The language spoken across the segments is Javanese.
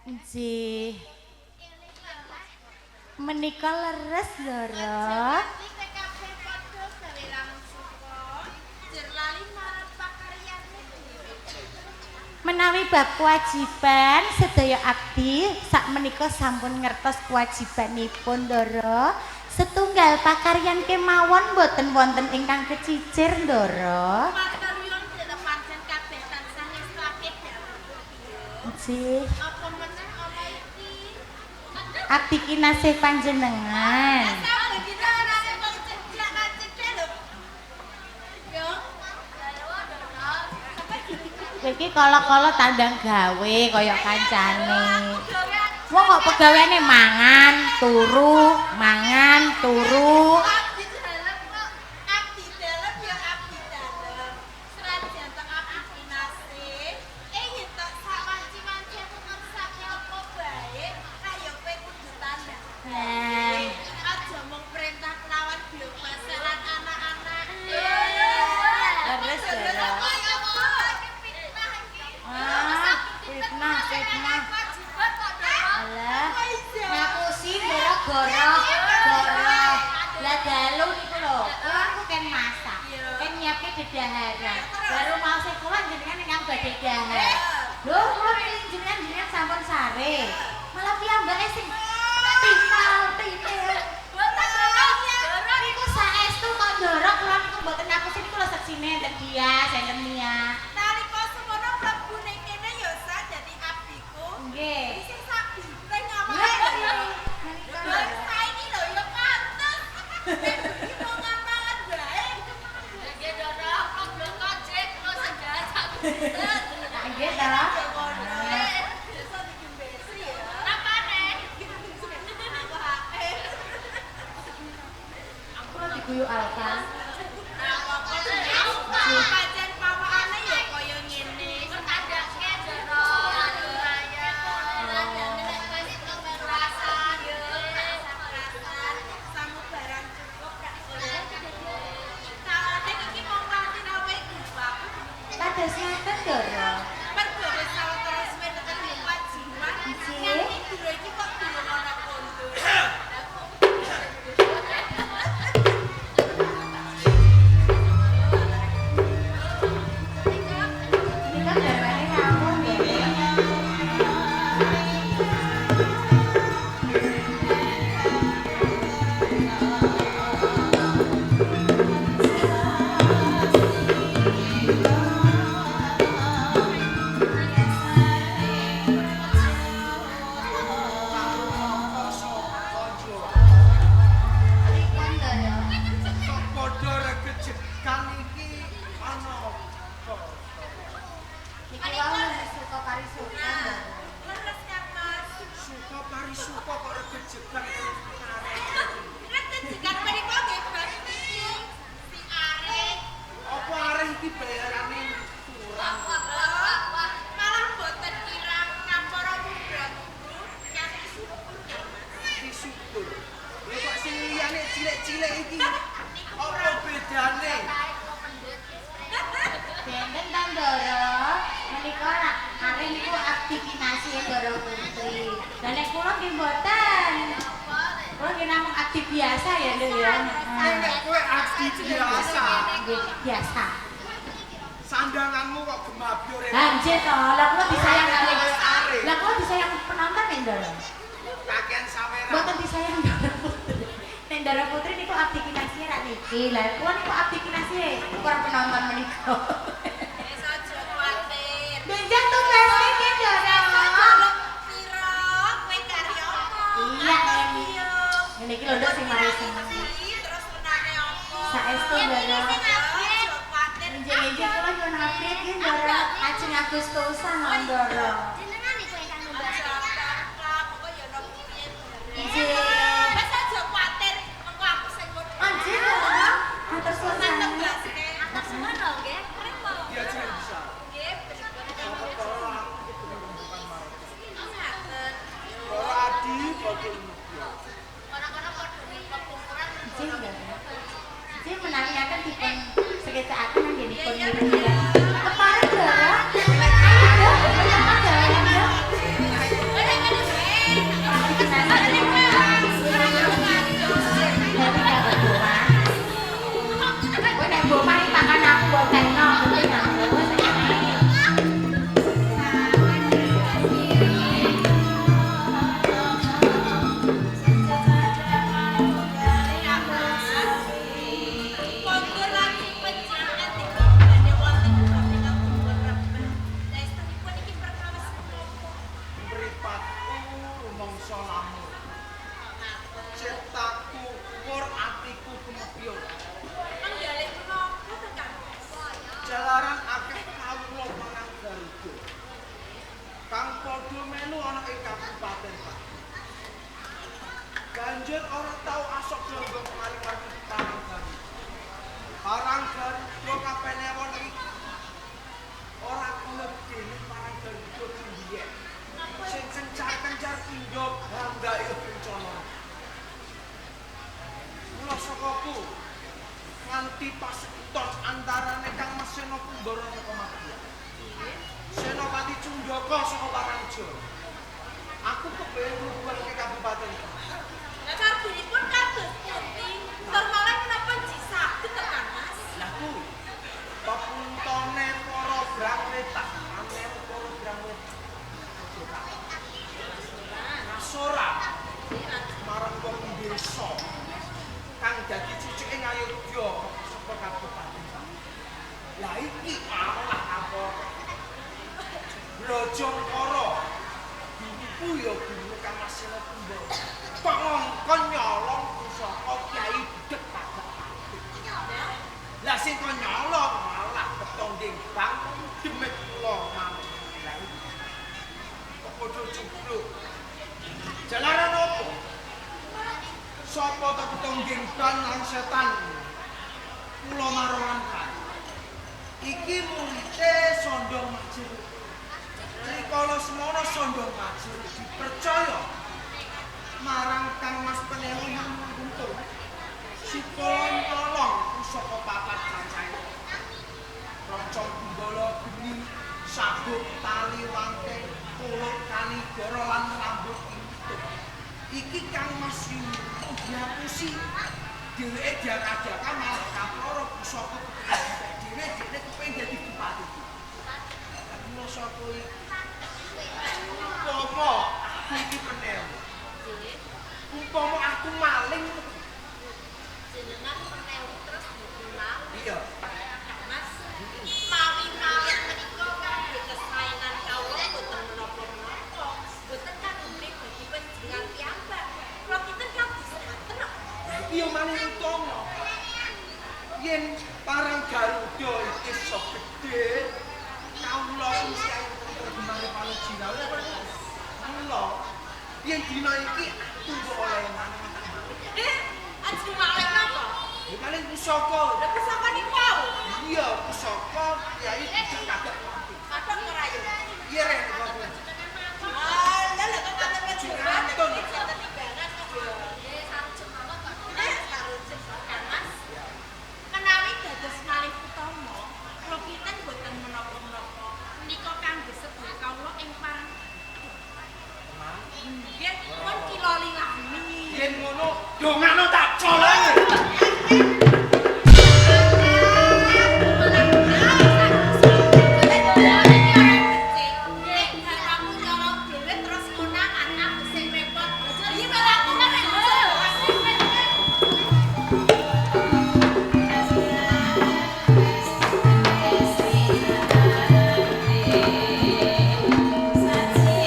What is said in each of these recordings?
Nggih. Menika leres, Ndara. Menawi bab kewajiban sedaya abdi sak menika sampun ngertos kewajibanipun, Ndara. Setunggal pakaryan kemawon boten wonten ingkang kecicir, Ndara. Nggih. Abdi kinasih panjenengan. Iki kala-kala tandang gawe kaya kancane. Wong kok pegaweane mangan, turu, mangan, turu. Abdi dalem kok, abdi dalem ya abdi dalem. Senajan tok abdi kinasih, yen tok sak wanci-wanci aku ngersake apa bae, ra ya kowe kudu tandang. Lah, Aja mung perintah kelawan biopasan lan anak-anak. Leres, Ndara. Ah, fitnah, fitnah. Alah, ngapusi Ndara goroh, goroh. Lah dalu niku lho, kula niku ken masak, ken nyiapke dedaharan. Baru mau sing kula jenengan ingkang badhe dahar. Lho, kula milih jenengan jenengan sampun sare. Malah piyambake sing tital, titil. Niku saestu kok ndoro kula niku mboten ngapusi niku lho seksine enten dia, enten Mia. Nalika semono mlebu ning kene ya sak dadi abdiku. Nggih. Isih sak binteng Nggih, awake. menika Lha ndoro. saiki lho ya pantes. Iki mau ngapangan bae. Nah, nggih ta. Iso digembesi ya. Kula diguyu Alfa. Pancen pawakane ya kaya ngene. Samubarang cukup gak Sawane iki mung nganti rawe gubak. Kados ngaten, Ndara. Mergo wis sawetara suwe tekan kewajiban. Nggih. Nganti duro iki kok durung ana kondur. Menika garwane rawuh nggih. Pripun, Ndara? Kok padha regejegan iki ana apa? Niki wau suka parisuka, Ndara. Leres Kang Mas. Suka parisuka kok regejegan terus karep. Regejegan menika nggih bab iki si Arif. Apa areh iki bayarane kurang? Malah mboten kirang ngampara mubra-mubru nganti syukur Kang Mas. Disyukur. Lha kok sing liyane cilik-cilik iki apa bedane? Benten ta, Ndara? Menika rak arep niku abdi kinasih Ndara Putri. Lah nek kula nggih mboten. Kula nggih namung abdi biasa ya, Nduk ya. Nek kowe abdi biasa, Nggih, biasa. sandanganmu kok gemabyor. Lah nggih to, lah kula disayang kalih. Arif. Lah kula disayang penonton nek Ndara. Kakean saweran. Mboten disayang Ndara Putri. Nek Ndara Putri niku abdi kinasih rak niki. Lah kula niku abdi kinasih para penonton menika. Wis aja kuwatir. Benjang tugas niki Ndara. Piro kowe karya apa? Iya, ngene. Ngene iki lho Nduk sing mari seneng. Terus menane apa? Saestu Ndara. Aja kuwatir. Injih-injih kula nyuwun update nggih Ndara. Ajeng Agustusan lho Ndara. Aja apa-apa, pokok ya ono piye bareng. Nggih. Wis aja kuwatir, mengko aku sing ngono. Anjir Ndara. Matur suwun sanget. Tegaske. Dia aja bisa. Nggih, pripun. Ngaten. Para adi padha mubya. Nggih Ndara. Nggih menawi ngaten dipun sekecakaken anggenipun mireng. Kepareng Ndara. Ayo Nduk, menapa dawane Nduk? Padha melu ana ing kabupaten Pak. Banjur ora tau asok glonggong maring warga Parang Garuda. Parang Garuda kapenewon iki ora kaya dene Parang Garuda biyen. Sing kencar-kencar pindha bangga ing bencana. Mula sakaku nganti paseton antarane Kang Mas Sena Kumbara saka Madya. Senopati Cundaka saka Parangja. Aku kepengin ngrubuhke kabupaten. Lah carbunipun kados pundi? Tur malah menapa nji saged to Kang Mas? Lah kuwi pepuntone para brangwetan, anewu para brangwetan. Ngasora marang wong desa kang dadi cucuke Ngayogya saka kabupaten. Lah iki malah apa? Brajangkara guruku ya guru Kang Mas Sena Kumbara. Kok ngongkon nyolong pusaka Kyai Budheg Pagak. Lah sing kon nyolong malah petonding bang demit kula manut. Lah iki kok padha cubluk. Jalaran opo? Sapa ta petongging ban lan setan? Kula marowan kae. Iki murite Sondong Majur. Rikala semono Sondong Majur dipercaya marang Kang Mas Penewu Untung supaya nyolong pusaka papat cacahe. Roncong Gumbala geni, sabuk tali wanting, kuluk kanigara lan rambut intuk. Iki Kang Mas Yuntung diapusi. Dheweke diakadaka malah kaprara pusaka kepengin dhewe dhekne kepengin dadi bupati. Lah mula saka iki umpama aku iki penewu. Umpama aku maling jenengan penewu terus mboten maling. Iya. Kang Mas, mawi maling menika kangge kesaenan kawula boten menapa-menapa. Boten kangge pribadi panjenengan piyambak. Kula kinten kados ngaten kok. Iki yo maling utama. Yen Parang Garuda iki iso gedhe, kawula sing tergemare Palujina. Mula yen dina iki aku kok oleh mangan tak maling. Ajeng maling napa? Ya maling pusaka. Lah pusaka niku wau. Iya, pusaka Kyai Budheg Kagak Mati. Padha ora yo. Iya rek kok. Alah lha kok ngaten Ngantun. Timbangan kok. Nggih, sarujuk mawon kok. Sarujuk Kang Mas. Menawi dados malih utama, kula kinten boten menapa-menapa. Menika kangge sedaya kawula ing Parang. Nggih, pun kila lilani. Yen ngono, dongano tak colonge. Saji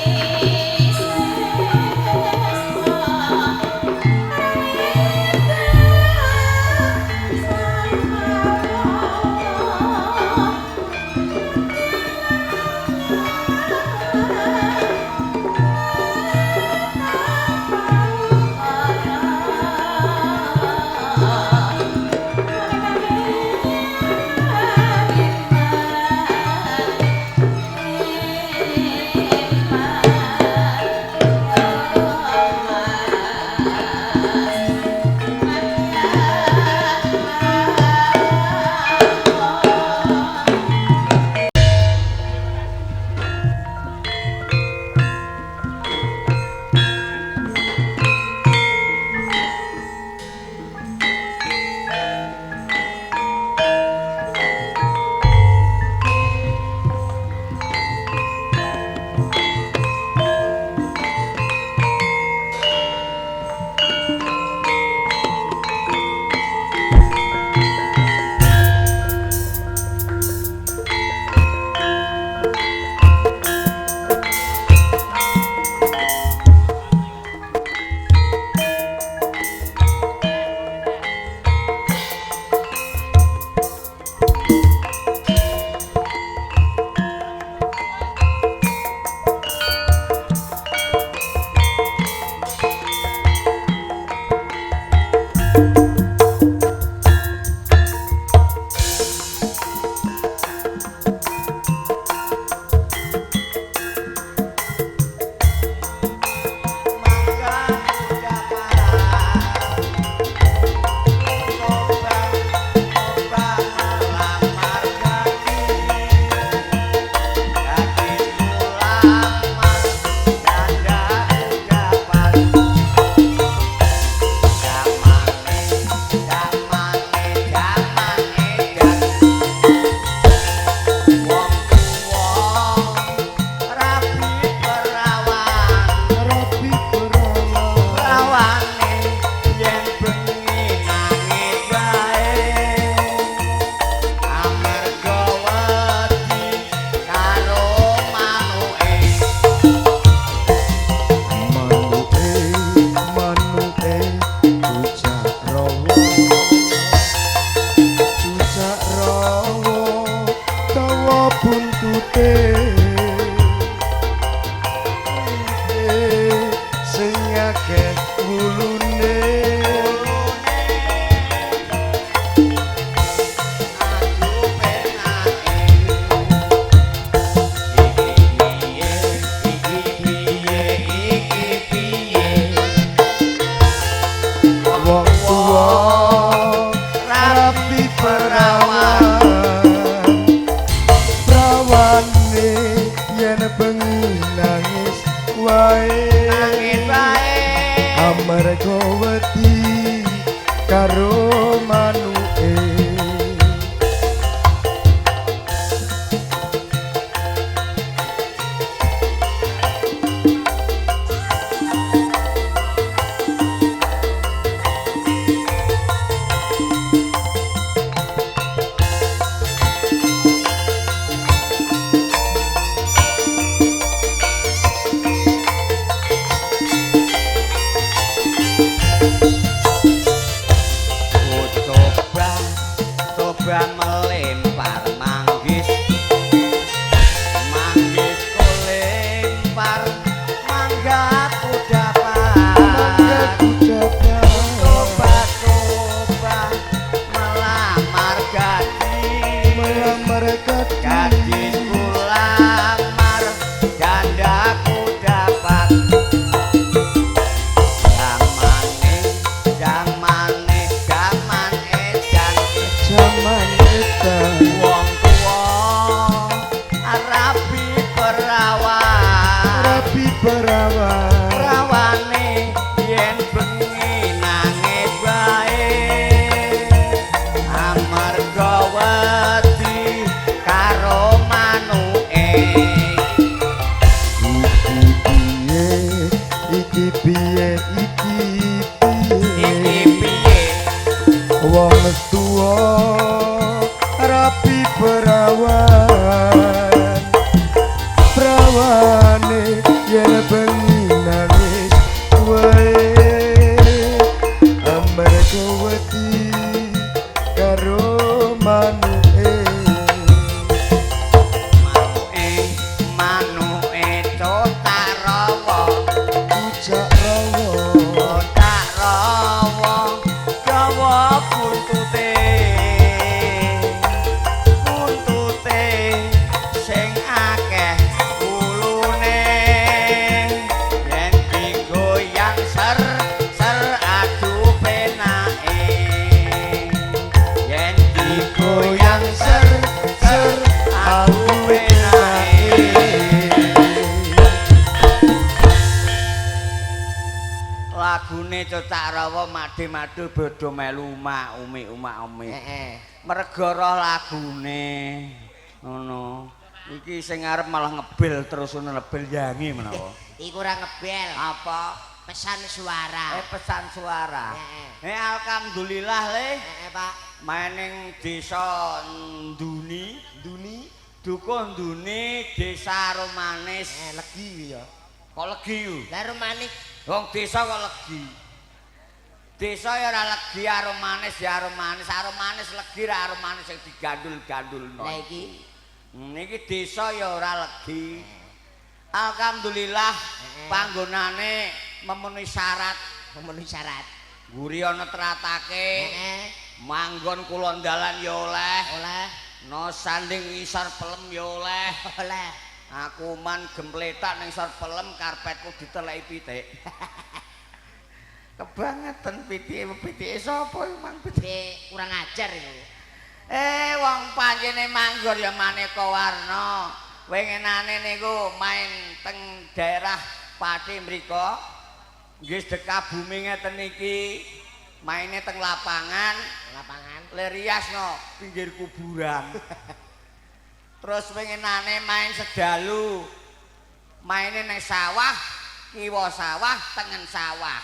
bengi nangis wae, Nangis wae. Amarga wedi karo manuke. Coba coba melempar manggis, manggis kulempar, mangga ku dapat. Mangga ku dapat. Coba coba melamar gadis, Melamar gadis. Gadis ku lamar, janda ku dapat. Zamane, zamane, zaman edan, Jaman edan. Wong tuwa rabi perawan, Rabi perawan. Rawane yen bengi nangis wae, amarga wedi karo manuke. Iki piye, iki piye, iki Iki piye. Piye? Wong tuwa rabi perawan, prawane yen bengi nangis wae, amarga wedi karo manuke. Manuke, manuke cotak rawa, Ucak rawa. Cotak rawa, gawa buntute, buntute sing akeh wulune, yen digoyang ser ser adu penake, yen digoyang ser ser adu penake. Lagune Cocak Rawa made-made bodho melu umak umi umak umi. Heeh. Merga roh lagune ngono. Iki sing arep malah ngebel terus ngono, ngebel yangi menawa. Iku ora ngebel, Apa? Pesan suara. Eh, pesan suara. Heeh. Eh, alhamdulillah le Heeh, Pak. Main ning desa Nduni, Duni. Dukuh Nduni, Desa Romanis. Eh, legi kuwi ya. Kok legi ku? Lah Romanis. Wong desa kok legi. Desa ya ora legi, aromanis ya aromanis, aromanis legi ra aromanis sing digandul-gandulno. Lah iki Niki desa ya ora legi. Alhamdulillah panggonane memenuhi syarat. Memenuhi syarat. Mburi ana tratake, manggon kulon dalan ya oleh, Oleh. No sanding ngisor pelem ya oleh. Oleh. Aku man gempletak ning isor pelem, karpetku diteleki pitik. Kebangetan pitike, pitike sapa iku mang pitik? Pitik kurang ajar iku. Eh, wong panjene manggon ya maneka warna. Winginane niku main teng daerah Pati mriku. Nggih sedekah bumi ngeten iki. Maine teng lapangan, Lapangan. Lerias no pinggir kuburan. Terus winginane main sedalu. Maine nang sawah, kiwa sawah, tengen sawah.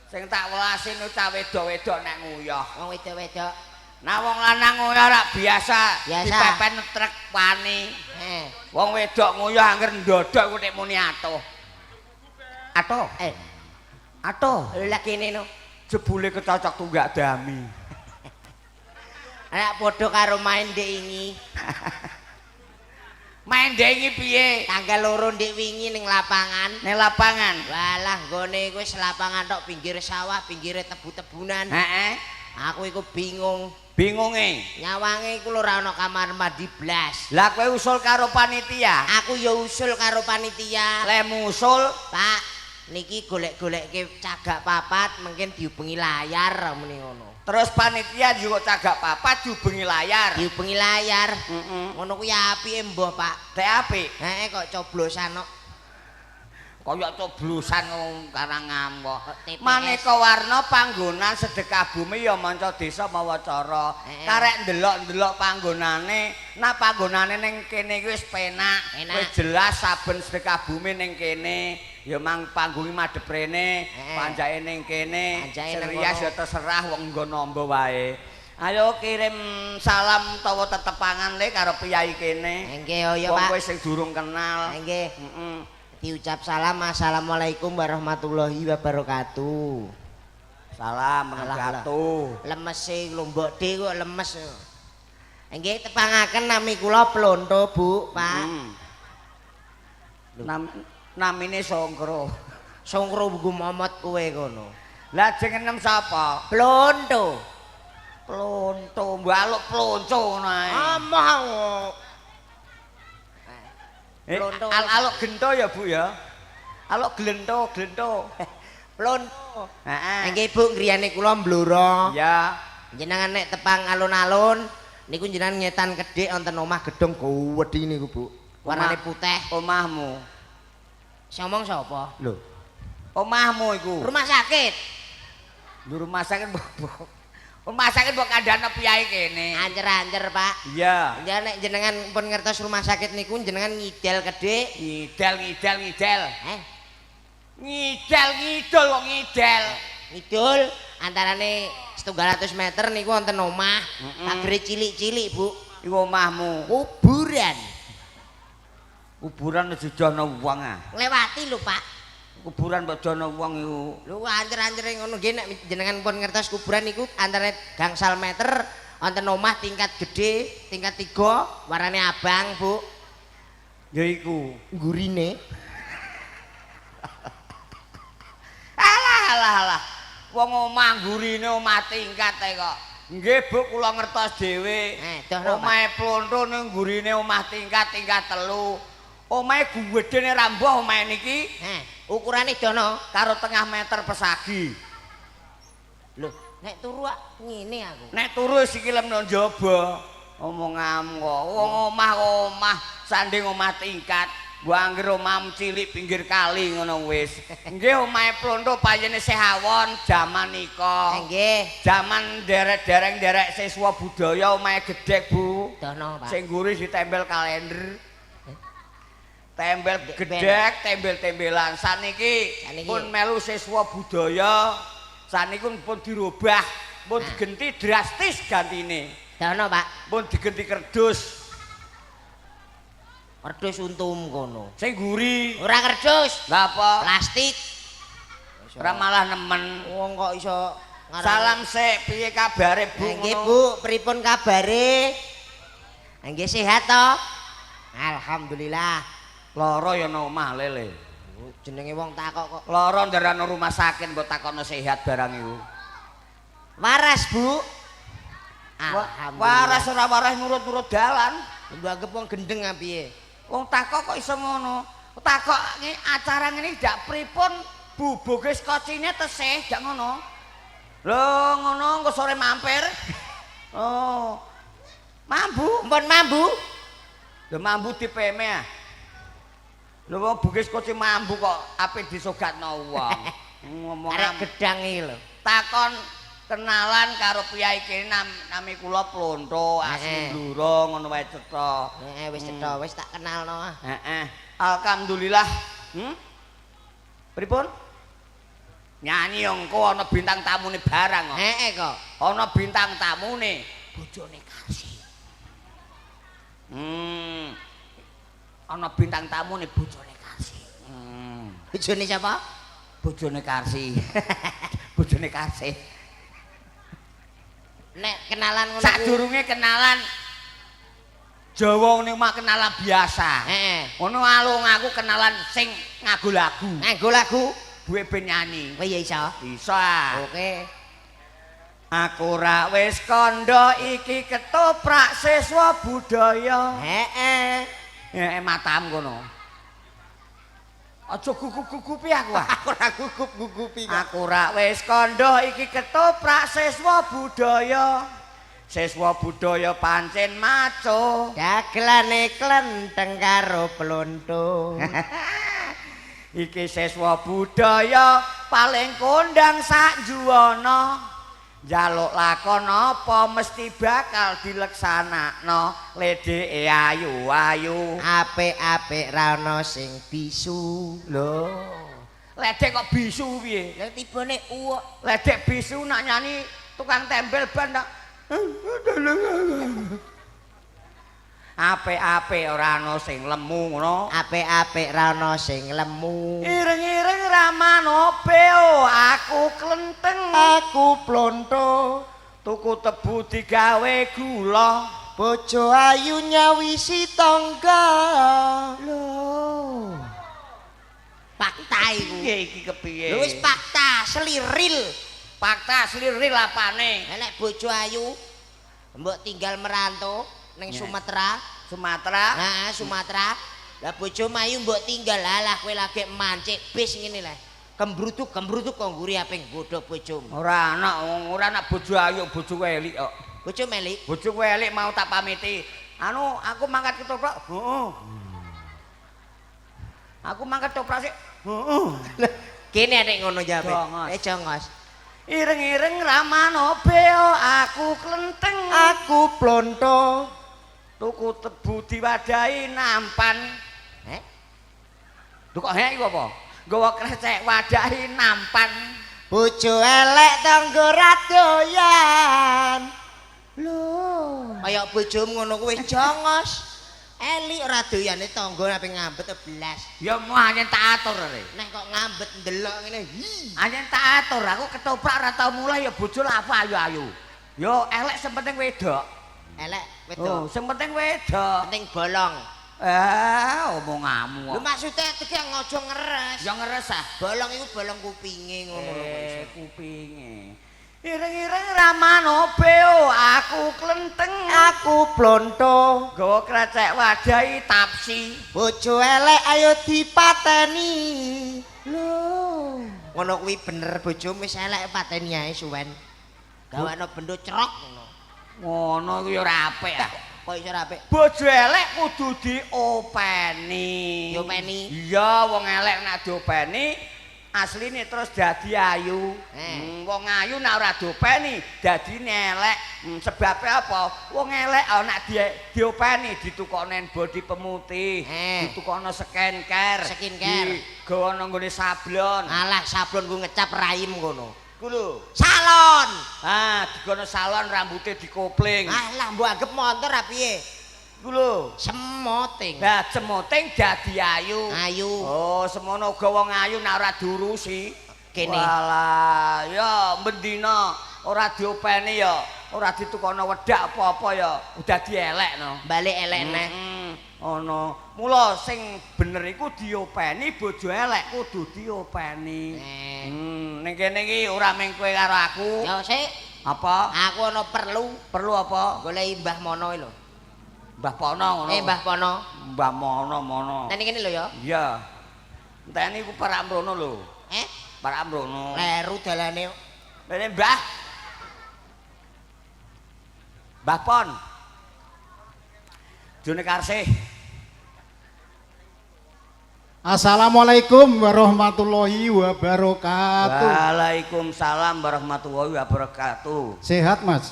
Sing tak welasi nu cah wedok-wedok nek nguyah. Wong wedok-wedok. Nah, wong lanang nguyah rak biasa, Biasa. Dipepen trek wani. Heeh. Wong wedok nguyah angger ndodok iku nek muni atuh. Atuh, Eh, atuh. lha kene no. Jebule kecocok tunggak dami. Anak padha karo main ndek ingi. Main ndek ingi piye? Tanggal 2 ndek wingi ning lapangan. Ning lapangan. Walah nggone iku wis lapangan tok, pinggir sawah, pinggire tebu-tebunan. Heeh. Aku iku bingung. Bingunge. Nyawange iku lho ora ana kamar mandi blas. Lah kowe usul karo panitia? Aku ya usul karo panitia. Lemu usul, Pak, Niki golek-golekke cagak papat mungkin diubengi layar muni ngono. Terus panitia juga cagak papat diubengi layar. Diubengi layar. Heeh. Ngono kuwi apike mbah, Pak. Teh apik. Heeh kok coblosan kok. Kaya coblosan wong Karangamwa. Kok TPS. Maneka warna panggonan sedekah bumi ya manca desa mawa cara. Karek ndelok-ndelok panggonane, nah panggonane ning kene iki wis penak, wis jelas saben sedekah bumi ning kene. Ya mang panggunge madhep rene, panjake ning kene. Serias ya terserah wong nggon namba wae. Ayo kirim salam utawa tetepangan le karo piyai kene. Nggih, ya Wong Pak. kowe sing durung kenal. Nggih. Heeh. Diucap salam, assalamualaikum warahmatullahi wabarakatuh. Salam wabarakatuh. Lemese lho mbok de kok lemes. Nggih tepangaken nami kula Plonto, Bu, Pak. Namine Songkro. Songkro buku momot kowe kono. Lah jeneng sapa? Plonto. Plonto, mbaluk plonco ngono ae. Amoh. Plonto. Aluk gento ya, Bu ya. Aluk glento, glento. Plonto. Heeh. Nggih Bu, griyane kula Blora. Ya. Jenengan nek tepang alun-alun niku jenengan ngetan kedhik wonten omah gedhong gedhi niku, Bu. Warnane putih. Omahmu. Sing ngomong sapa? Lho. Omahmu iku. Rumah sakit. Lho rumah sakit mbok. Rumah sakit mbok kandhane piyai kene. Ancer-ancer, Pak. Iya. Ya nek jenengan pun ngertos rumah sakit niku jenengan ngidel kedhik. Ngidel ngidel ngidel. Ngidel ngidul kok ngidel. Ngidul antarane 100 meter niku wonten omah. Pagere cilik-cilik, Bu. Iku omahmu. Kuburan. Kuburan aja jono wong ah. Nglewati lho, Pak. Kuburan mbok jono wong iku. Lho ancer-ancere ngono nggih nek jenengan pun ngertos kuburan niku antara gangsal meter wonten omah tingkat gede, tingkat 3, warnane abang, Bu. Ya iku. Nggurine. Alah alah alah. Wong omah nggurine omah tingkat ae kok. Nggih, Bu, kula ngertos dhewe. Omahe Plonto ning nggurine omah tingkat tingkat 3. Omahe gedene ra mbuh omahe niki. Ukurane dono karo tengah meter pesagi. Lho, nek turu ngene aku. Nek turu sikilem nang njaba. Omongam kok. Wong omah omah sanding omah tingkat. Mbok angger omah cilik pinggir kali ngono wis. Nggih omahe Plonto payene sih awon jaman nika. Nggih. Jaman derek-dereng derek siswa budaya omahe gedhek, Bu. Dono, Pak. Sing nguri ditempel kalender. Tempel gedhek, tempel-tempelan. Saniki pun melu siswa budaya. Saniki pun dirubah, pun digenti drastis gantine. Dono, Pak. Pun digenti kerdus. Kerdus untum kono. Sing guri. Ora kerdus. Lah apa? Plastik. Ora malah nemen. Wong kok iso ngarani. Salam sik, piye kabare, Bu? Nggih, Bu, pripun kabare? Nggih sehat to? Alhamdulillah. Lara ya nang omah lele. Jenenge wong takok kok. Lara nderano rumah sakit mbok takono sehat barang iku. Waras, Bu. Alhamdulillah. Waras ora waras nurut-nurut dalan. Mbok anggap wong gendeng a piye? Wong takok kok iso ngono. Takok acara ngene ndak pripun bubuke skocine tesih gak ngono. Lho ngono engko sore mampir. Oh. Mambu, mpun mambu. Lho mambu dipeme ah. Lho wong bugis koci mambu kok ape disogatno wong. Ngomong arek gedang iki lho. Takon kenalan karo piyai kene nami kula Plonto asli Blora ngono wae cetha. Heeh wis cetha, wis tak kenalno. Heeh. Alhamdulillah. Pripun? Nyanyi engko ana bintang tamune barang kok. Heeh kok. Ana bintang tamune bojone Karsi. Ana bintang tamune bojone Karsi. Bojone siapa? Bojone Karsi. Bojone Karsi. Nek kenalan ngono. Sadurunge kenalan Jawa ngene mah kenalan biasa. Heeh. Ngono alung aku kenalan sing nganggo lagu. Nganggo lagu? Buwe ben nyanyi. Kowe ya iso? Iso. Oke. Aku ra wis kandha iki ketoprak siswa budaya. Heeh. Heeh matam kono. Aja gugup-gugupi aku ah. Aku ora gugup-gugupi kok. Aku rak wis kandha iki ketoprak siswa budaya. Siswa budaya pancen maco. Dagelane klenteng karo plonto. Iki siswa budaya paling kondang sak juwana. Njaluk lakon apa mesti bakal dileksanakno. Ledeke ayu-ayu. Apik-apik ra ono sing bisu. Lho. Ledek kok bisu piye? Lah tibane uwek. Ledek bisu nak nyanyi tukang tembel ban tak. Apik-apik ora ana sing lemu ngono. Apik-apik ra ono sing lemu. Ireng-ireng ramano beo aku klenteng. Aku plonto. Tuku tebu digawe gula. Bojo ayu nyawisi tangga. Lho. Fakta iku. Piye iki kepiye? Lho wis fakta seliril. Fakta seliril apane? Nek bojo ayu mbok tinggal merantau ning Sumatera. Sumatera. Heeh, Sumatera. Lah bojo ayu mbok tinggal, alah kowe lagi mancik bis ngene lah. Kembrutuk-kembrutuk kok ngguri ape nggodha bojomu. Ora ana, ora ana bojo ayu, bojo elik kok. Bojo melik. Bojoku elik mau tak pamiti. Anu, aku mangkat ketoprak. Heeh. Aku mangkat ketoprak sik. Heeh. Kene nek ngono jawabe. Jongos. Eh jongos. Ireng-ireng ramano beo aku klenteng. Aku plonto. Tuku tebu diwadahi nampan. Eh? Lho kok hek iku apa? Nggawa krecek wadahi nampan. Bojo elek tangga ra doyan. Lho. Kaya bojomu ngono kuwi wis jongos. Elik ora doyane tangga ape ngambet blas. Ya mau anjen tak atur re. Nek kok ngambet ndelok ngene, hi. Anjen tak atur, aku ketoprak ora tau mulai ya bojo lah apa ayu-ayu. Yo elek sing penting wedok. Elek Oh, wedok. sing penting wedok. Penting bolong. Eh, omonganmu. Lho maksude teke ngojo ngeres. Ya ngeres ah. Bolong iku bolong kupinge ngono lho kok iso. Eh, kupinge. Ireng-ireng ramano beo aku klenteng. Aku plonto. Nggawa krecek wadahi tapsi. Bojo elek ayo dipateni. Lho. Ngono kuwi bener bojomu wis elek pateni ae suwen. Gawakno bendo cerok ngono. Ngono kuwi ora apik ah. Kok iso ora apik? Bojo elek kudu diopeni. Diopeni? Iya, wong elek nek diopeni asline terus dadi ayu. Eh. Wong ayu nek ora diopeni dadine elek. Sebabe apa? Wong elek nek diopeni ditukokne body pemutih, ditukokno skincare, Skincare. digawa nang nggone sablon. Alah sablon ku ngecap raim ngono. Ku lho. Salon. Ah, digono salon rambutnya dikopling. Alah mbok anggap motor a piye? Ku lho. Semoting. Lah cemoting dadi ayu. Ayu. Oh, semono uga wong ayu nek ora diurusi. Kene. Walah, ya bendina ora diopeni ya, ora ditukokno wedak apa-apa ya, dadi elek no. Balik elek neh. Ono. Mula sing bener iku diopeni, bojo elek kudu diopeni. Ning kene iki ora mung kowe karo aku. Ya sik, Apa? aku ana perlu Perlu apa? goleki Mbah Mono iki lho. Mbah Pono ngono. Eh Mbah Pono. Mbah Mono Mono. Nang kene lho ya. Iya. Enteni iku parak mrono lho. Eh, Parak mrono. kleru dalane. Rene Mbah. Mbah Pon. Jone Karsih. Assalamualaikum warahmatullahi wabarakatuh. Waalaikumsalam warahmatullahi wabarakatuh. Sehat, Mas?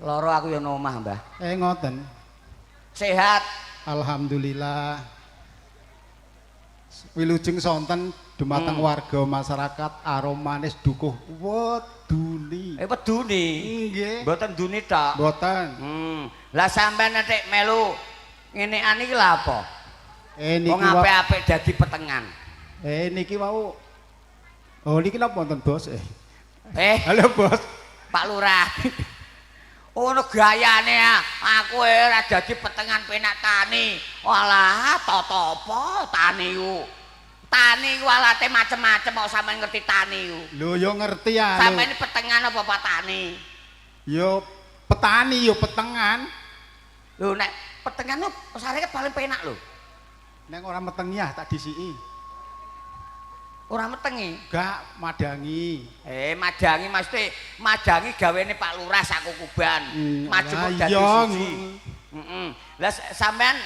Loro aku ya nang omah, Mbah. Ngoten. Sehat. Alhamdulillah. Wilujeng sonten dumateng warga masyarakat Aromanis Dukuh Weduni. Weduni. Nggih. Mboten duni tok. Mboten. Lah sampean nek melu ngenekan iki lha apa? Niki Wong apik-apik dadi petengan. Niki wau. Oh, niki napa wonten, Bos? Eh. Halo, Bos. Pak Lurah. Ono gayane ah. Aku ora dadi petengan penak tani. Walah, tata apa tani ku? Tani ku alate macem-macem kok sampean ngerti tani ku. Lho, yo ngerti ya. Sampean petengan apa Pak tani? Yo petani yo petengan. Lho nek petengan ku sareke paling penak lho. Nek ora metengi ah tak disiki. Ora metengi. Gak madangi. Madangi mesti madangi gawene Pak Lurah Sakukuban. Maju Lah dadi iya, siji. Heeh. Lah sampean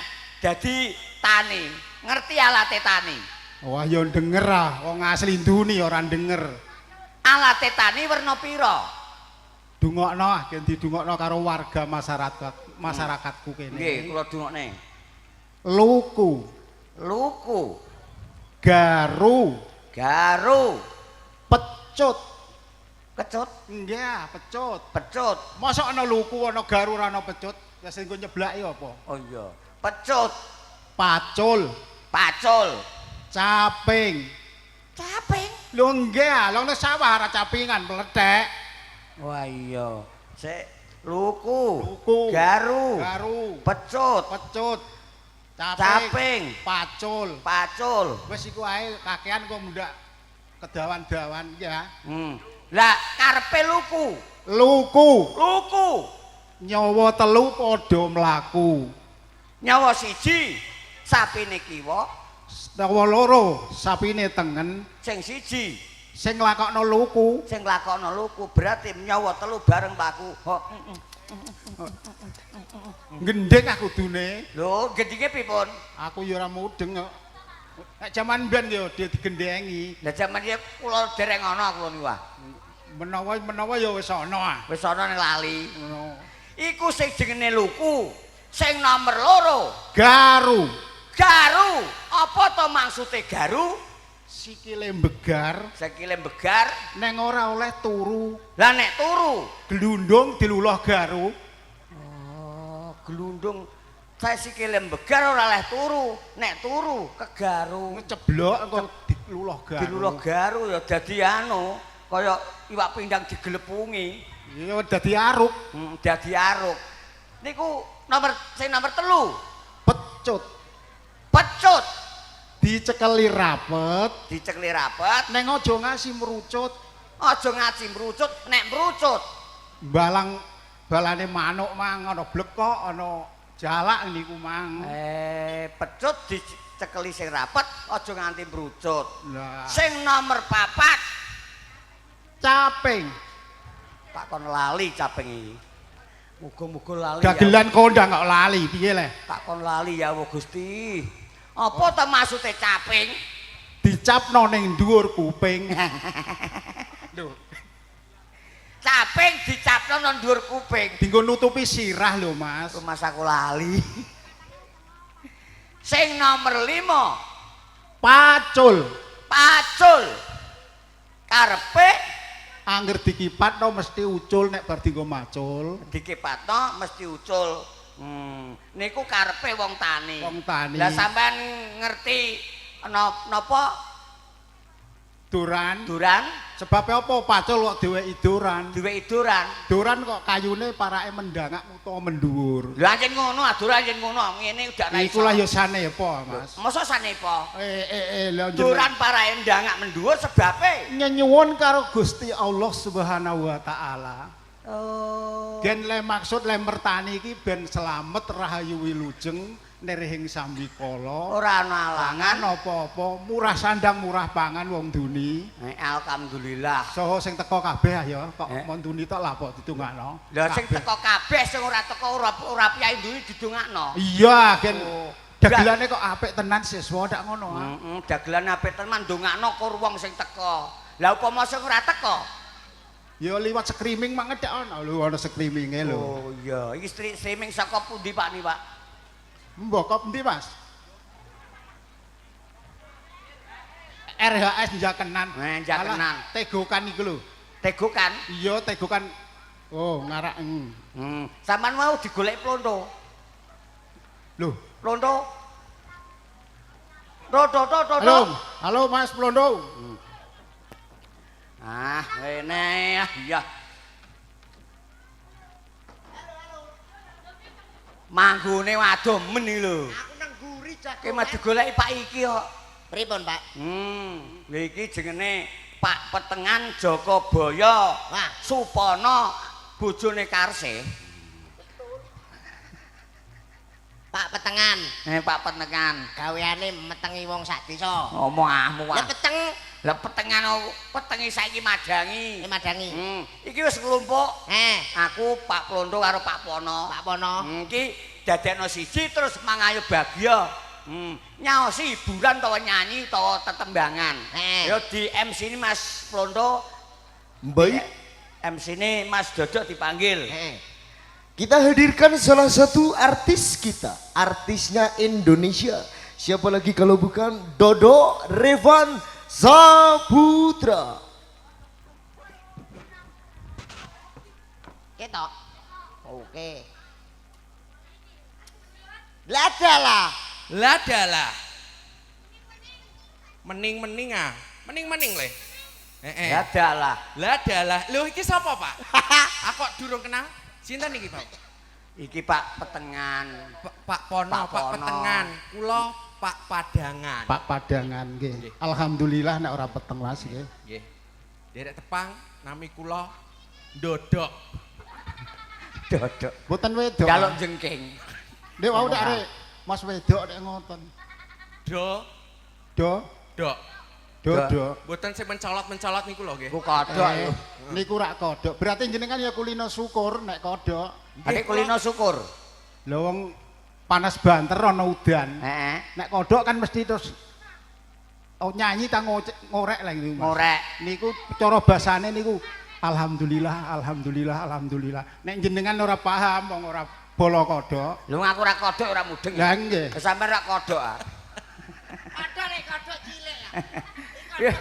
dadi tani, ngerti alate tani? Wah ya denger ah, wong asli nduni ora denger. Alate tani werna pira? Dungokno ah, gen didungokno karo warga masyarakat masyarakatku kene. Nggih, kula dungokne. Luku, Luku, garu, garu, pecut. Kecut, Nggih, pecut. Pecut. Mosok ana luku, ana garu, ora ana pecut? Ya sing nggo nyeblaki apa? Oh iya. Pecut, Pacul, pacul, caping. Caping. Lho nggih, ah, lho nang sawah ora capingan mlethek. Wah iya. Sik luku, Luku, garu, garu, pecut, pecut, caping, caping, pacul. Pacul. Wis iku ae kakean kok mundak kedawan-dawan ya. Lah karepe luku, Luku, luku. Nyawa telu padha mlaku. Nyawa siji sapine kiwa, Nyawa loro sapine tengen, sing siji sing nglakokno luku. Sing nglakokno luku berarti nyawa telu bareng mlaku. Ho. Gendheng aku kudune. Lho, gendhinge pripun? Aku ya ora mudeng kok. Nek jaman mbiyen ya dia digendhengi. Lah jaman iki kula dereng ana kula niku ah. Menawa-menawa ya wis ana ah. Wis ana ning lali. Ngono. Iku sing jenenge luku. Sing nomor loro, Garu, garu. Apa to maksude garu? Sikile begar, Sikile begar, neng ora oleh turu. Lah nek turu, glundung diluloh garu. Oh, glundung. Saya sikile begar ora oleh turu. Nek turu kegaru. Ngeceblok engko diluloh garu. Diluloh garu ya dadi anu, kaya iwak pindang digelepungi. Ya dadi aruk. Dadi aruk. Niku nomor sing nomor 3. Pecut. Pecut. Dicekeli rapet, Dicekeli rapet, neng aja ngasi merucut. Aja ngaji merucut, nek merucut Balang balane manuk mang ana blekok, ana jalak niku mang. Pecut dicekeli sing rapet, aja nganti merucut. Lah, Sing nomor 4, caping. Tak kon lali caping iki. Muga-muga lali. Ya. Dagelan kondang kok lali piye le? Tak kon lali ya Allah Gusti. Apa ta maksude caping? Dicapno ning dhuwur kuping. Lho, Caping dicapno nang dhuwur kuping. Dinggo nutupi sirah lho, Mas. Mas aku lali. Sing nomor 5, Pacul. Pacul. Karepe Angger dikipatno mesti ucul nek bar dinggo macul. Dikipatno mesti ucul. Niku karepe wong tani. Wong tani. Lah sampean ngerti napa Duran. Duran? Sebabe apa pacul kok diweki duran? Diweki duran. Duran kok kayune parake mendangak utawa mendhuwur. Lha anjen ngono, aduran anjen ngono, ngene udah ra iso. Iku lah ya sanepa, Mas. Mosok sanepa? Lha Duran parake ndangak mendhuwur sebabe nyenyuwun karo Gusti Allah Subhanahu wa taala. Oh. Gen le maksud le mertani iki ben selamet rahayu wilujeng nirihing sambikala. Ora ana alangan apa-apa, murah sandang murah pangan wong duni. Alhamdulillah. Soho sing teko kabeh ya, kok mon duni tok lah kok didongakno. Lah sing teko kabeh, sing ora teko ora piyai duni didongakno. Iya, gen Oh. Dagelane kok apik tenan siswa ndak ngono ah. Heeh, dagelan apik tenan ndongakno kur wong sing teko. Lah upama sing ora teko? Ya liwat streaming mang ngedek ana lho, ana streaminge lho. Oh iya, iki streaming saka pundi Pak ni, Pak? Mbok kok endi, Mas? RHS Njakenan. Njakenan. Alah, tegokan iku lho. Tegokan? Iya, tegokan. Oh, ngarak. Sampeyan mau digoleki plonto. Lho, Plonto. Roto to to. Halo, halo Mas Plondo. Ah, ngene ah, iya. Manggone waduh men iki lho. Aku nang guri jago. Ki mah digoleki Pak iki kok. Pripun, Pak? Lha iki jenenge Pak Petengan Joko Boyo. Wah. Supono bojone Karse. Pak Petengan. Pak Petengan. Gaweane metengi wong sak desa. Ngomong ahmu Lah ah. peteng Lah petengan petenge saiki madangi. Madangi. Iki wis nglumpuk. Heeh. Aku Pak Plondo karo Pak Pono. Pak Pono. Iki dadekno siji terus mangayu bagya. Nyaosi hiburan utawa nyanyi utawa tetembangan. Heeh. Ya di MC ini Mas Plondo. Baik. MC ini Mas Dodok dipanggil. Heeh. Kita hadirkan salah satu artis kita, artisnya Indonesia. Siapa lagi kalau bukan Dodo Revan Saputra. Ketok. Oke. Ladalah. Ladalah. Mening-mening ah. Mening-mening le. Heeh. Ladalah. Ladalah. Lho iki sapa, Pak? Aku kok durung kenal. Sinten iki, Pak? Iki Pak Petengan. Pak Pono, Pak Pak Pono. Petengan. Kula Pak Padangan. Pak Padangan nggih. Alhamdulillah nek ora peteng Mas nggih. Nggih. Derek tepang nami kula Dodok. Dodok. Mboten wedok. Jaluk jengking. Nek wau nek arek Mas wedok nek ngoten. Do Do dok. do do. Mboten sing mencolot-mencolot niku lho nggih. Ku kodok. Niku rak kodok. Berarti jenengan ya kulino syukur nek kodok. Nek kulino syukur. Lha wong panas banter ana udan. Heeh. Nek kodok kan mesti terus oh, nyanyi ta ngorek lah gitu Mas. Ngorek. Niku cara basane niku alhamdulillah, alhamdulillah, alhamdulillah. Nek jenengan ora paham wong ora bala kodok. Lho aku ora kodok ora mudeng. Lah nggih. Sampeyan ora kodok ah. Kodok nek kodok cilik ah.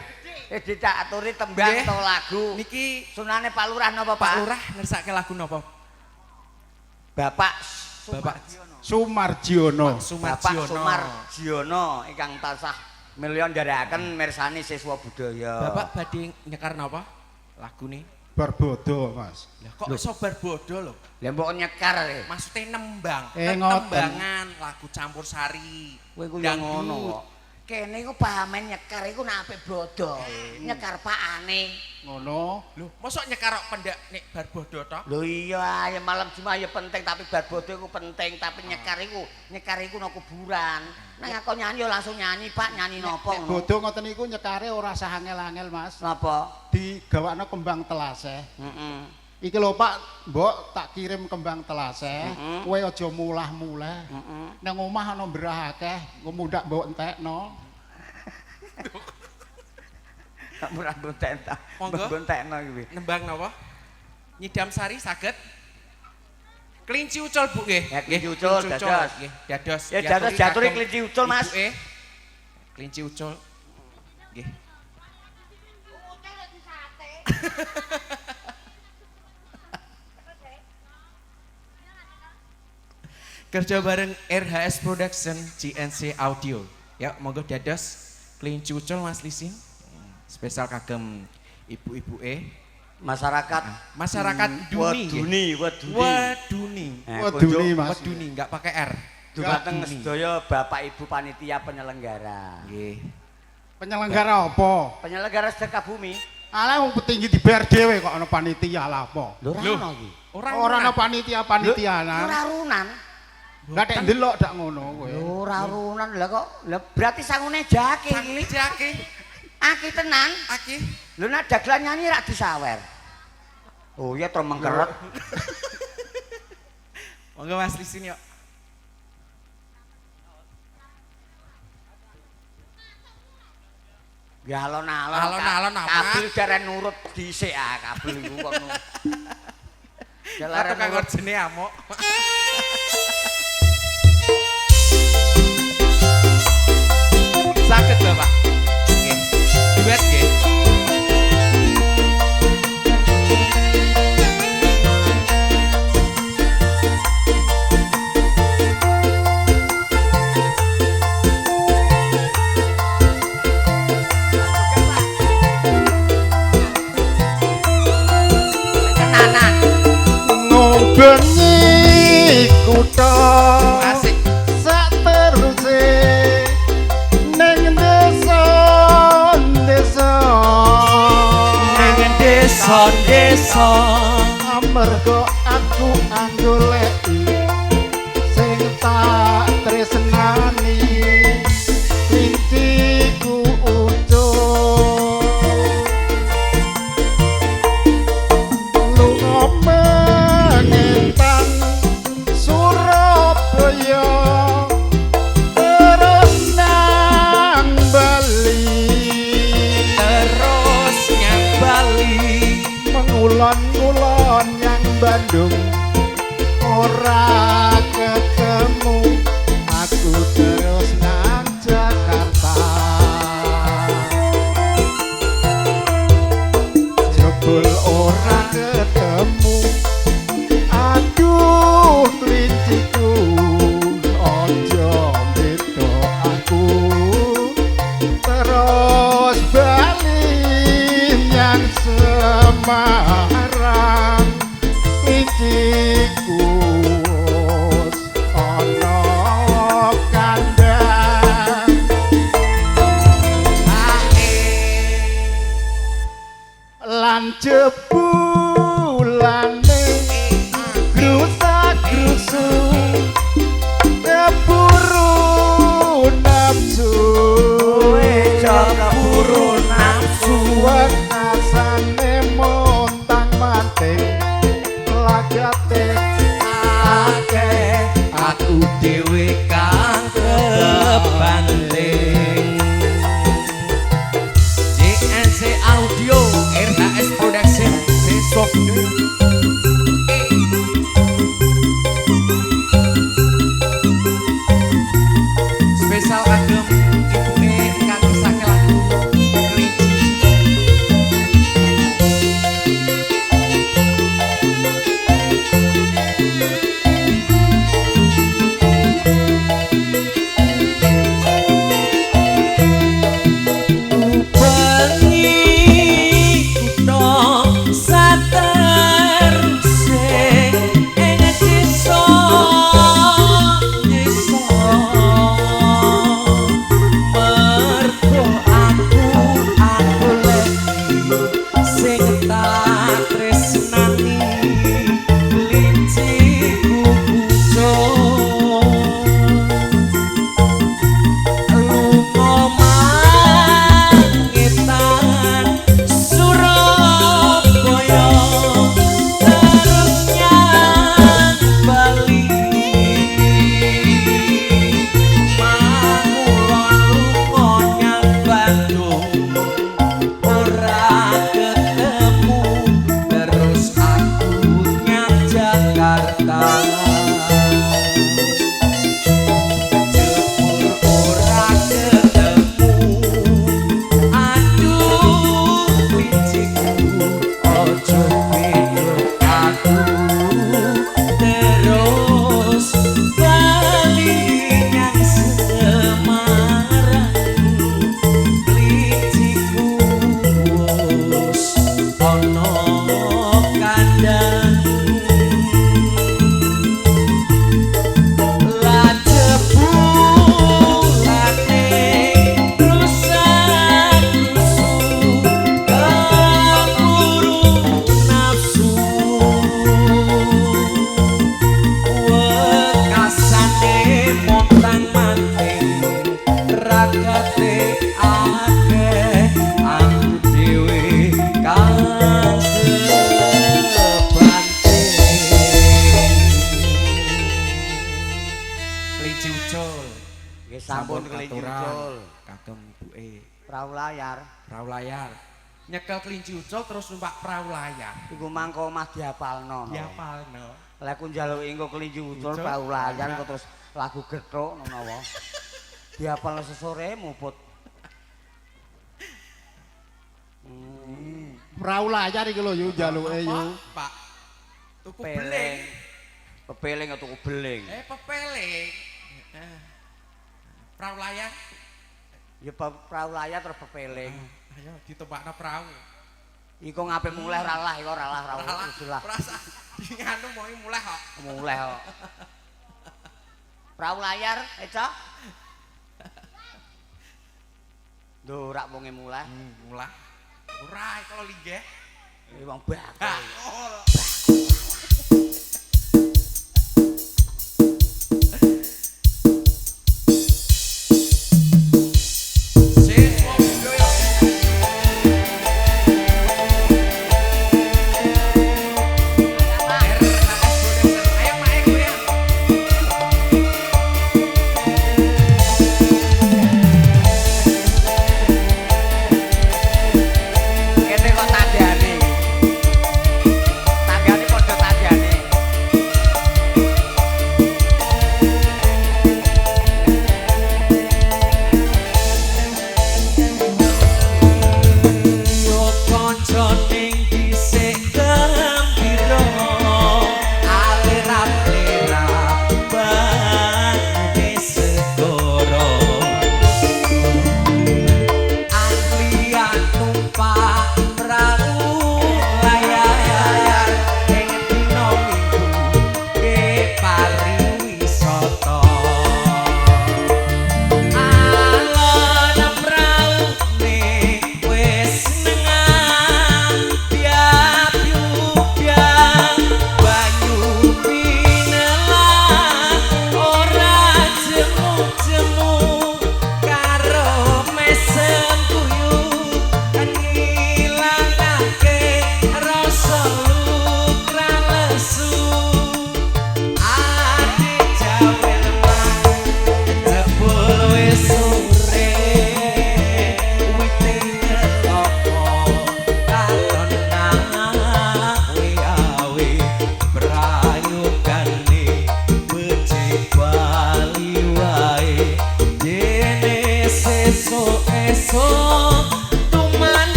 Eh ditak aturi tembang atau lagu. Niki sunane Pak Lurah napa Pak? Pak Lurah ngersake lagu napa? Bapak Sumarjiono. Bapak Sumarjiono ingkang tansah milyon nderekaken mirsani siswa budaya. Bapak badhe nyekar napa? Lagune Barbodo, Mas. Lah kok iso barbodo lho? Lah mbok nyekar e. Maksude nembang, Ngoten. tembangan lagu campur sari. Kowe ku yo ngono kok. Kene iku pahamen nyekar iku nek apik bodo. Nyekar pakane. Ngono. Lho, mosok nyekar kok pendak nek barbodo tok? Lho iya, ya malam Jumat ya penting tapi barbodo iku penting, tapi nyekar iku nang kuburan. Nek aku nyanyi ya langsung nyanyi, Pak, nyanyi napa Nek ngono. bodo ngoten niku nyekare ora sah angel-angel, Mas. Napa? Digawakno kembang telaseh. Heeh. Iki lho Pak, mbok tak kirim kembang telaseh, kowe aja mulah-muleh. Nang omah ana mberah akeh, engko mundak mbok entekno. Tak murah bontek ta. Monggo. Bontekno iki. Nembang napa? Nyidam sari saged. Kelinci ucul, Bu nggih. Ya, kelinci ucul, dados. Nggih, dados. Ya dados jaturi kelinci ucul, Mas. Ibuke. Kelinci ucul. Nggih. Ucul disate. Kerja bareng RHS Production GNC Audio. Ya, monggo dados kelinci ucul Mas Lisin. Spesial kagem ibu-ibu Masyarakat masyarakat Duni. Weduni, weduni. Weduni. Weduni, Mas. Weduni enggak pakai R. Dumateng Weduni. sedaya Bapak Ibu panitia penyelenggara. Nggih. Penyelenggara apa? Penyelenggara sedekah bumi. Alah wong petinggi dibayar dhewe kok ana panitia lah apa? Lho ora ono iki. Ora ana panitia-panitianan. Ora runan. Lah nek ndelok dak ngono kowe. Lho ora runan lah kok. Lah berarti sangune jake Sangune iki. jake. Aki tenan. Aki. Lho nek dagelan nyanyi rak disawer. Oh iya terus mengkeret. Monggo Mas Lisin yuk. Ya alon-alon. Alon-alon apa? Kabil darah nurut dhisik ah kabil iku kono. Lah tukang orjene amuk. Saged Bapak. Nggih. Duet nggih. Tenanan. Ngubengi kutha. Asik. Sak teruse ning desa-desa. Ning desa-desa Amarga aku anggoleki sing tak tresnani klinciku ucul. Ngulon-ngulon nyang Bandung ora ketemu, aku terus nang Jakarta. Jebul ora ketemu, aduh klinciku, ojo beda aku. Terus bali nyang Semarang, klinciku wis ana kandhang. Lan jebulane grusa-grusu keburu nafsu, keburu nafsu. Wekasane montang manting lagate akeh, aku dhewe kang kebanting. JNC Audio RHS Production sesok. Spesial kagem ibuke kang ngersake lagu Kelinci. Ubengi kutha sateruse ing desa desa, mergo aku lagi sing tak tresnani klinciku ucul. Lunga mangetan Surabaya terus nyang Bali, mangulon lunga nyang Bandung ora ketemu, terus aku nyang Jakarta. Jebul ora ketemu, aduh klinciku, ojo beda aku. Terus bali nyang Semarang, klinciku wis ana kandhang. Lah jebulane rusak-rusu keburu nafsu, wekasane montang manting ragate akeh, aku dhewe kang kebanting. Kelinci ucul. Nggih sampun kelinci ucul. Kagem ibuke Prau layar. prau layar. Nyekel kelinci ucul terus numpak prau layar. Iku mangko omah diapalno. Diapalno. Lah aku njaluki engko kelinci ucul Ucul. prau layar kok terus lagu gethuk ngono wae. Diapalno sesore muput. Prau layar iki lho yu njaluke yu. Pak. Tuku beling. Pepeling atau tuku beling. Pepeling. Prau layar. Ya prau layar terus pepeling. Ayo ditembakno prau. Iku ngape mulih ora lah, iku ora lah, ora usulah. Rasa nganu mau mulih kok. Mulih kok. Prau layar, Eca. Duh, rak wonge mulih. Mulih. Ora iku linggih. Iki wong bakul. Kene kok tandane iki.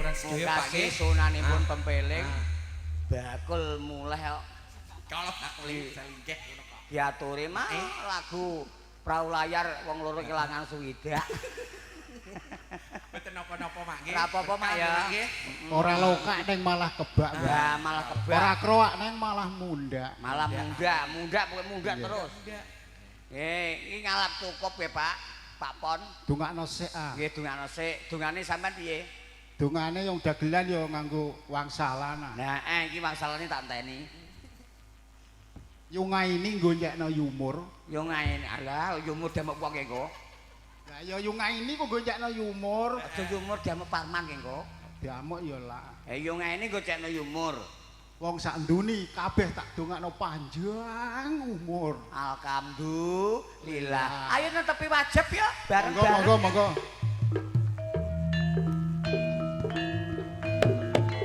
Kaaturan sedaya Pak Mungkasi nggih. sunanipun pempeling. Bakul mulih kok. Kalau bakul selingkeh ngono kok. Diaturi mah lagu Prau Layar wong loro kelangan suwidak. Mboten napa-napa Mak nggih. Ora apa-apa, Mak, ya. Nggih. Ora lokak neng malah kebak. Ya malah kebak. Ora kroak neng malah mundak. Malah mundak, mundak pokoke mundak Iya. terus. Nggih, iki ngalap cukup ya, Pak. Pak Pon. Dongakno sik ah. Nggih dongakno sik. Dongane sampean piye? Dongane yang dagelan ya nganggo wangsalan ah. Nah, iki wangsalane tak enteni. Yo ngaini nggo nyekno yumur. Yo ngaini. Alah, yumur diamuk wong engko. Lah ya yo ngaini kok nggo nyekno yumur. Aja yumur diamuk Parman engko. Diamuk ya lah. Yo ngaini nggo cekno yumur. Wong sak nduni kabeh tak dongakno panjang umur. Alhamdulillah. Ayo netepi wajib ya bareng-bareng. Monggo monggo monggo.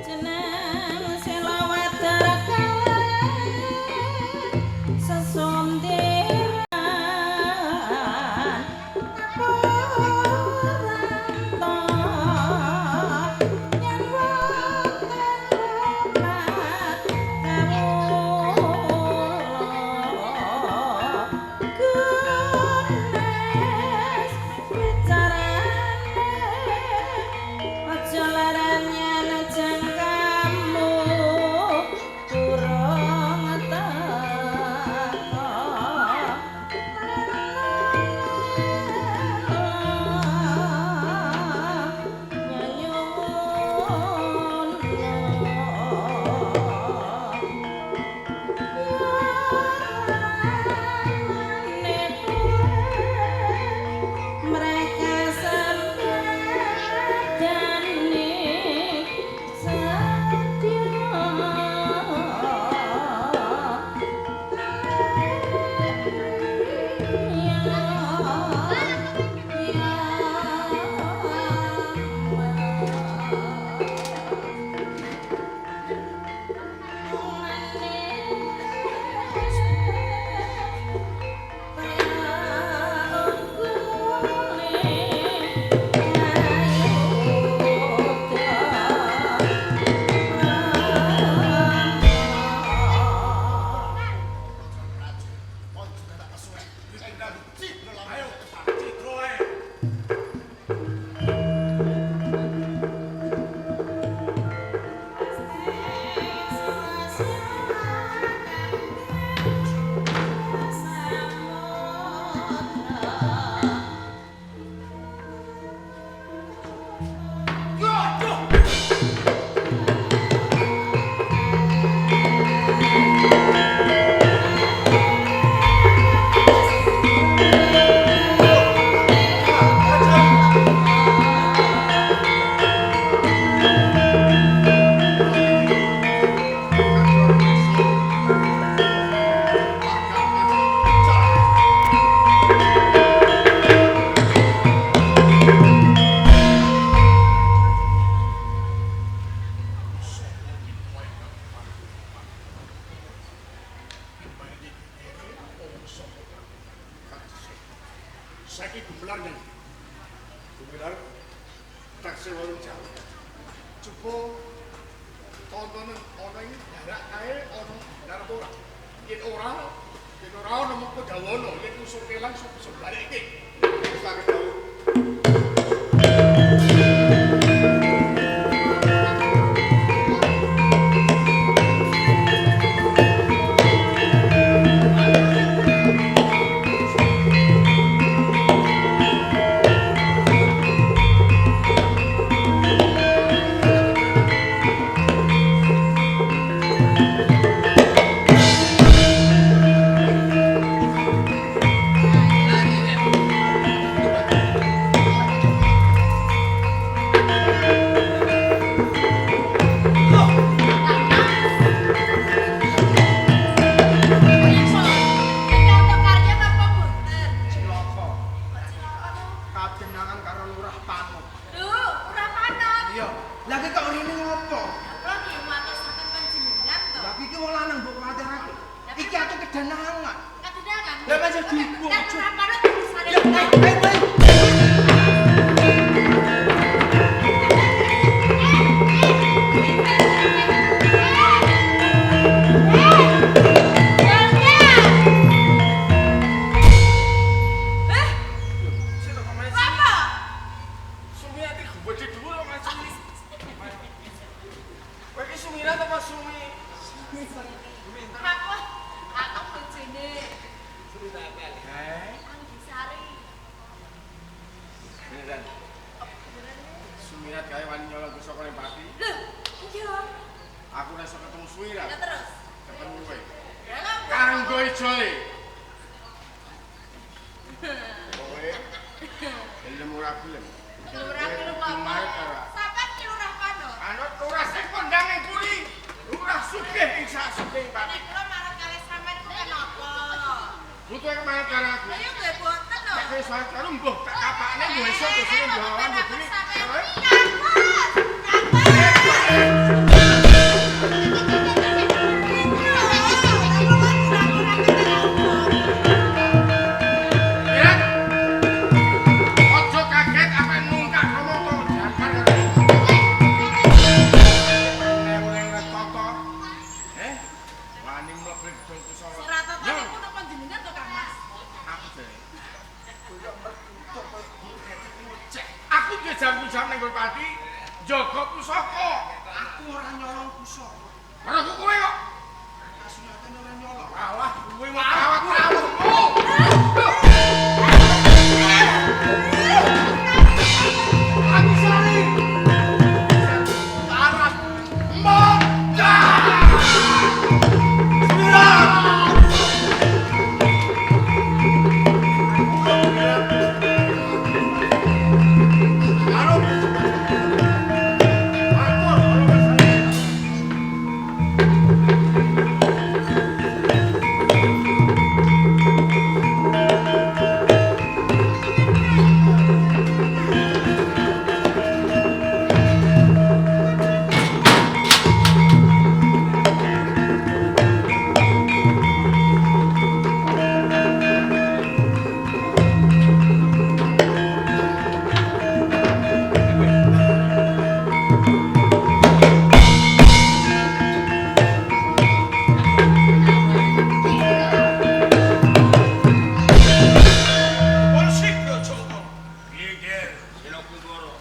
Jeneng selawat kalah sesonderan Saiki gumelar nang. Gumelar taksi warung Jawa. Coba tontonan ana ing darak kae ana bener apa ora? Yen ora, yen ora ana mengko dawono, yen usuk kelang usuk balik iki. Saged dawuh. Sumirat apa Sumi? Aku bojone. Heh. Anggisari. Beneran. Sumirat gawe wani nyolong pusaka ning Pati. Lho, iya. Aku ora iso ketemu Sumirat. Lah terus. Ketemu kowe. Lah Karo nggo ijole. Kowe gelem ora gelem? Lurah gelem apa? Sampeyan ki lurah kono. Anut lurah sing kondang ing kuri. Lurah sugih ing sak sugih Pati. Nek kula marang kalih sampeyan ku kenapa? Butuhe kemarin karo aku. Lah yo nggih boten lho. Nek kowe sowan karo mbuh tak kapakne mbuh esuk besok mbuh awan mbuh bengi. Sampeyan Ya. Ojo kaget apa nungkak ngomong to jampar karo. Neweng toto. Eh? Wani mlebu gedung pusaka. Ratata niku napa jenengan to Kang Mas? Aku jare. Aku duwe jam-jam ning nggon Pati njaga pusaka. Aku ora nyolong pusaka. Ora kowe kok. Kasunatan ora nyolong. Alah, kowe awak-awakmu. Aku sari. Tarat. Mata. Polisi Joko. Piye, Ger? Sila Kumbara.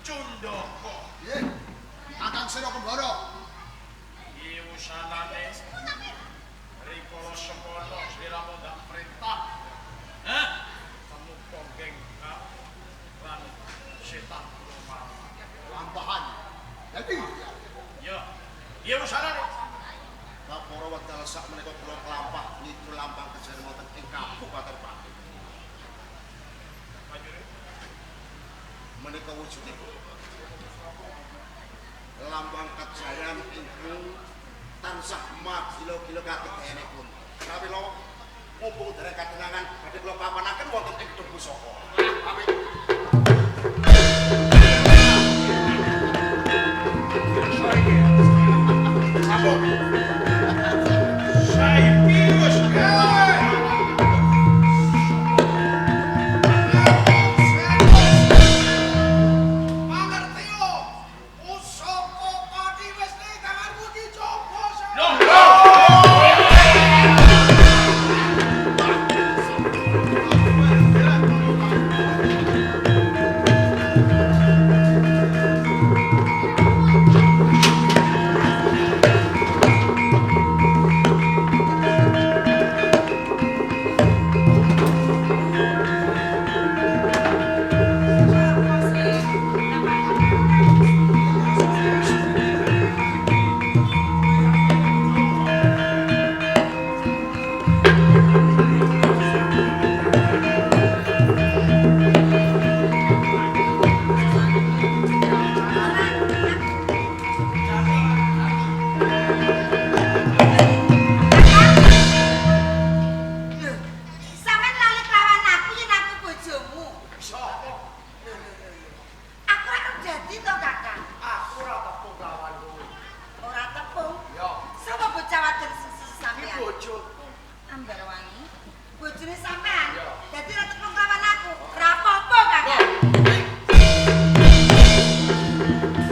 Cundaka. Nggih. Kakang Sena Kembara. Piye usanane? Rikala semono sliramu ndak perintah. Hah? Temu ponggeng lan setan kulo. Lampahan. Dadi Ya. Piye usanane? Bapak wekdal sak menika kula kelampah niku lampang kejaran wonten ing Kabupaten Pati. Menika wujudipun lambang kejayan ingkang tansah magila-gila kategenipun. Pramila mumpung dereng katenangan badhe kula papanaken wonten ing gedung pusaka. Pamit. Saiki wis gawe. Mangertiyo, pusaka Pati wis ning tanganmu iki coba. Loh, Sampeyan lali kelawan aku yen aku bojomu. Aku ora dadi to, Kakang. Aku ora tepung lawan kowe. Ora tepung. Ya. Sapa bocah wadon sing sisi Iki sampeyan? bojoku. Ambarwangi. Bojone sampean. Ya. Dadi ora tepung lawan aku. Ora apa-apa, Kakang. Loh,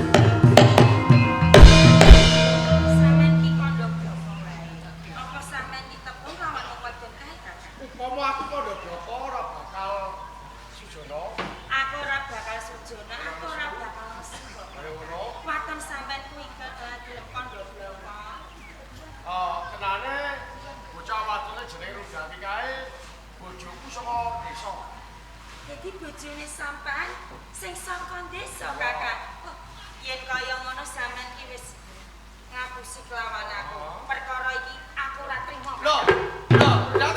bojone sampean sing saka desa, Kakang. Oh, yen kaya ngono sampean ki wis ngapusi kelawan aku. Perkara iki aku ora trimo. Lho, lho, lho.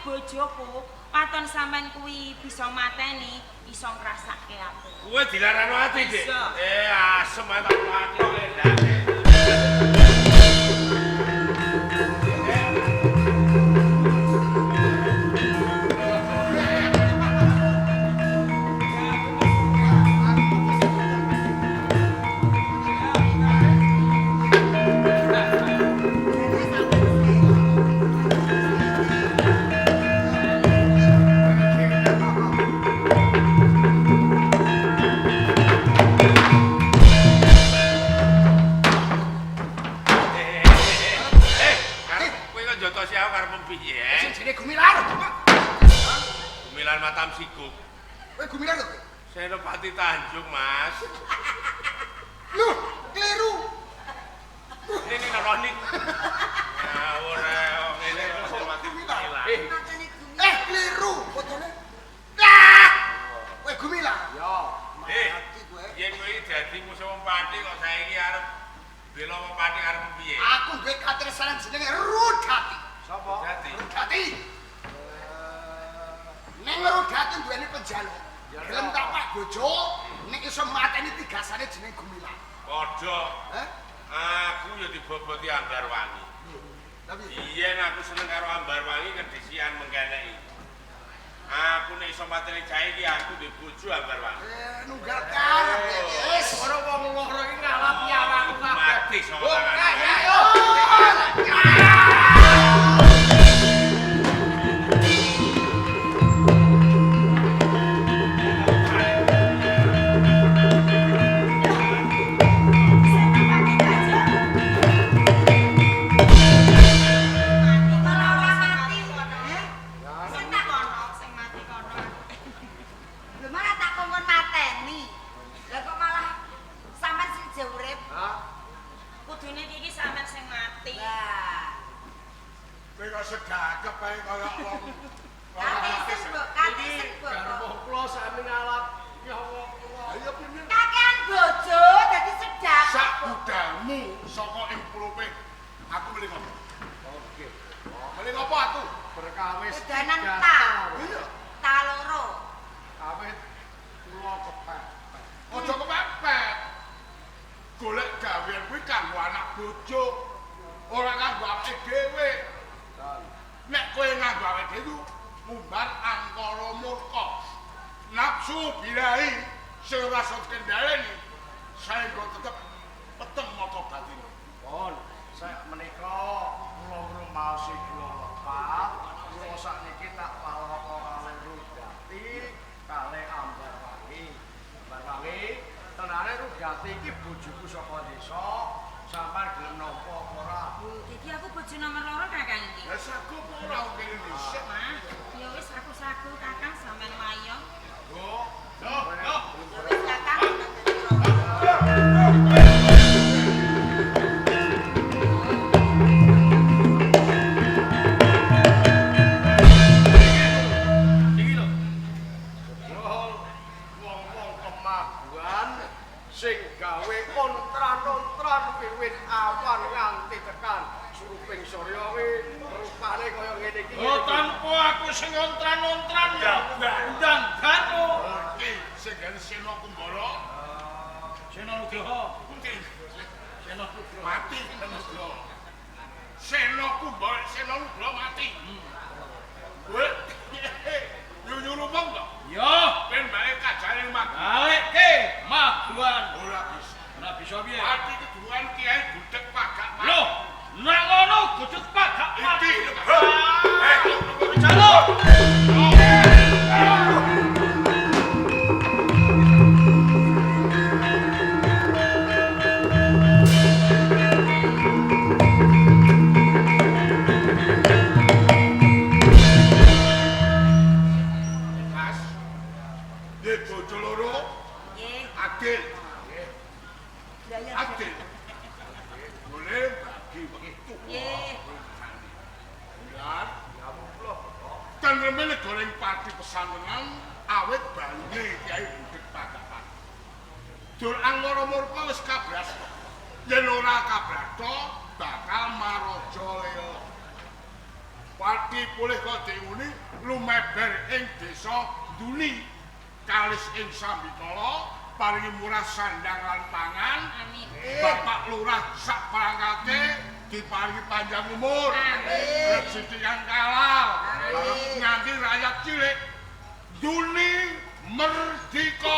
Bojoku, waton sampean kuwi bisa mateni, iso ngrasake aku. Kowe dilarano ati, Dik. Asem ae tak pati lendake. Senopati Tanjung, Mas. Loh, keliru. Ini noni. Ngawur ae ngene Senopati Gumilar. Keliru fotone. Lah! Kowe Gumilar. Ya. Mati kowe. Yen kowe dadi musuh wong Pati kok saiki arep bela wong Pati arep piye? Aku duwe katresanan jenenge Rudati. Sapa? Rudati. Rudati. Ning Rudati duweni penjaluk. Gelem tak pak bojo nek iso mateni tigasane jeneng Gumilar. Padha. Heh? Aku ya diboboti Ambarwangi. Lha piye? Yen aku seneng karo Ambarwangi kedisian mengkeneki. Aku nek iso mateni cah iki aku duwe bojo Ambarwangi. Nunggal karep iki. Wis ora wong loro iki ngalap nyawaku kabeh. Mati saka tanganku. mati. Wah. Kowe kok sedakep ae kaya wong. Katisen, Mbok, katisen, Mbok. Garwa kula sami ngalap nyawa kula. Ayo piye? Kakean bojo dadi sedakep. Sak budalmu saka ing pulope. Aku meli ngopo? Oke. Meli ngopo aku? Perkawis Udanan tiga ta. tahun. Iya. Ta loro. Awit kula kepepet. Aja kepepet. Golek gawean kuwi kanggo anak bojo. Ora kanggo awake dhewe. Nek kowe nganggo awake dhewe ngumbar angkara murka. Nafsu birahi sing ora iso dikendhaleni saengga tetep peteng mata batin. Pun, sak menika kula ngrumaosi kula lepat, kula sakniki tak palaka kalih Rugati kalih Ambarwangi. Ambarwangi, tenane Rugati iki bojoku saka desa, sampean gelem nampa apa ora? Dadi aku bojo nomor loro Kakang iki. Lah sago apa ora wong kene dhisik? Wah, ya wis aku sagu Kakang sampean wayo. Yo, yo, yo. Ya wis Kakang dadi rondo. Iki lho. Jebul wong-wong kemaguan sing gawe kontran-kontran wiwit awan nganti tekan suruping surya kuwi rupane kaya ngene iki. Oh, tanpa aku sing ontran-ontran ya. Ndang ganu. Oke, sing gawe Sena Kumbara. Sena Nugroho. Pundi? Sena Nugroho. Mati Sena Nugroho. Sena Kumbara, Sena Nugroho mati. Kowe nyunyul wong to? Ya, Ben balik kajare mak. balekke maguan. Ora bisa. Ora bisa piye? Mati keduan Kiai Budek Pagak. Loh, nek ngono gudeg pagak mati. Iki. Eh, Jaluk. Mas. Ye bojo loro, Nggih. adil. Lah ya. Adil. Boleh bagi wektu. Nggih. Lan tentreme negara ing pati pesantenan awit banyune Kyai Budek Pagapan. Dur angkara murka wis kabrasta. Yen ora kabrasta bakal maraja lela. Pati pulih kok diuni lumeber ing desa Duli. Kalis ing Sambikala paringi murah sandang lan pangan. Amin. Bapak Lurah sak perangkate diparingi panjang umur. Amin. Rezeki kang halal. Amin. Nganti rakyat cilik Duli merdika.